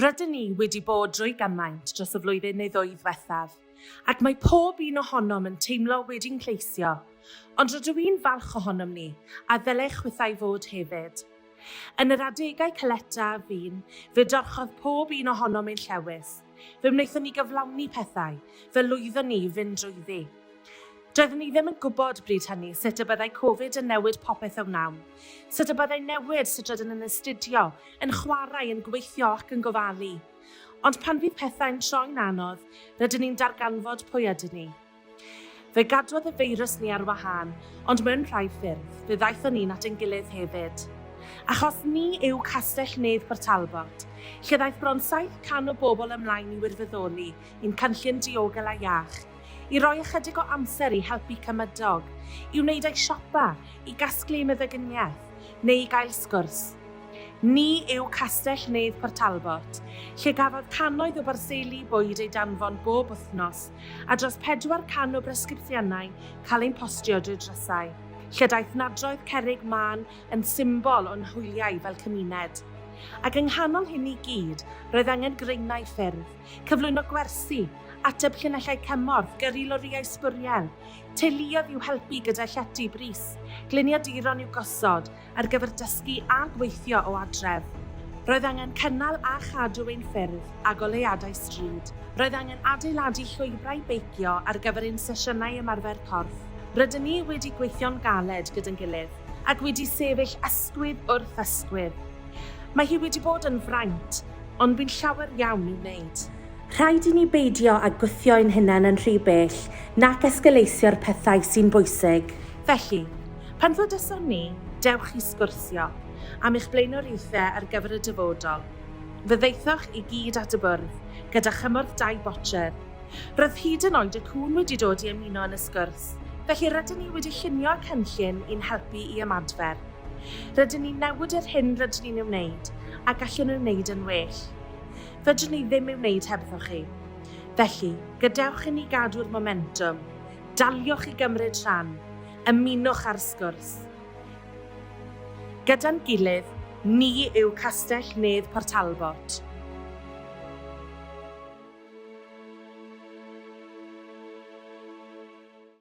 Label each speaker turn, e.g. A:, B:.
A: Rydyn ni wedi bod drwy gymaint dros y flwyddyn neu ddwy ddiwethaf, ac mae pob un ohonom yn teimlo wedi'n lleisio, ond rydw i'n falch ohonom ni, a ddylech chwithau fod hefyd. Yn yr adegau caletaf fu'n, fe dorchodd pob un ohonom ein llewys. Fe wnaethon ni gyflawni pethau, fe lwyddon ni i fynd drwyddi. Doeddwn ni ddim yn gwybod bryd hynny sut y byddai Covid yn newid popeth a wnawn, sut y byddai'n newid sut rydyn yn astudio, yn chwarae, yn gweithio ac yn gofalu. Ond pan fydd pethau'n troi'n anodd, rydyn ni'n darganfod pwy ydyn ni. Fe gadwodd y feirws ni ar wahân, ond mewn rhai ffyrdd, fe ddaethon ni'n at ein gilydd hefyd. Achos ni yw Castell Nedd Port Talbot, lle ddaeth bron 700 o bobl ymlaen i wirfoddoli i'n cynllun diogel a iach, i roi ychydig o amser i helpu cymydog, i wneud ei siopa, i gasglu ei meddyginiaeth, neu i gael sgwrs. Ni yw Castell Nedd Port Talbot, lle gafodd cannoedd o barseli bwyd eu danfon bob wythnos a dros 400 o bresgripsiynau cael ein postio drwy'r drysau, lle daeth nadroedd cerrig mân yn symbol o'n hwyliau fel cymuned. Ac yng nghanol hyn i gyd, roedd angen graenau ffyrdd, cyflwyno gwersi, ateb llinellau cymorth, gyrru lorïau sbwriel, teuluoedd i'w helpu gyda llety brys, gliniaduron i'w gosod, ar gyfer dysgu a gweithio o adref. Roedd angen cynnal a chadw ein ffyrdd a goleuadau stryd. Roedd angen adeiladu llwybrau beicio ar gyfer ein sesiynau ymarfer corff. Rydyn ni wedi gweithio'n galed gyda'n gilydd ac wedi sefyll ysgwydd wrth ysgwydd. Mae hi wedi bod yn fraint, ond bu'n llawer iawn i'w wneud. Rhaid i ni beidio â gwthio ein hunain yn rhy bell nac esgaleisio'r pethau sy'n bwysig. Felly, pan ddydyson ni, dewch i sgwrsio am eich blaenoriaethau ar gyfer y dyfodol. Fe ddaethoch i gyd at y bwrdd, gyda chymorth Dai Botcher. Roedd hyd yn oed y cŵn wedi dod i ymuno yn y sgwrs, felly rydyn ni wedi llunio cynllun i'n helpu i ymadfer. Rydyn ni'n newid yr hyn rydyn ni'n ei wneud, a gallwn ei wneud yn well. Fedrwn ni ddim ei wneud hebddo chi. Felly, gadewch i ni gadw'r momentwm. Daliwch i gymryd rhan. Ymunwch â'r sgwrs. Gyda'n gilydd, ni yw Castell Nedd Port Talbot.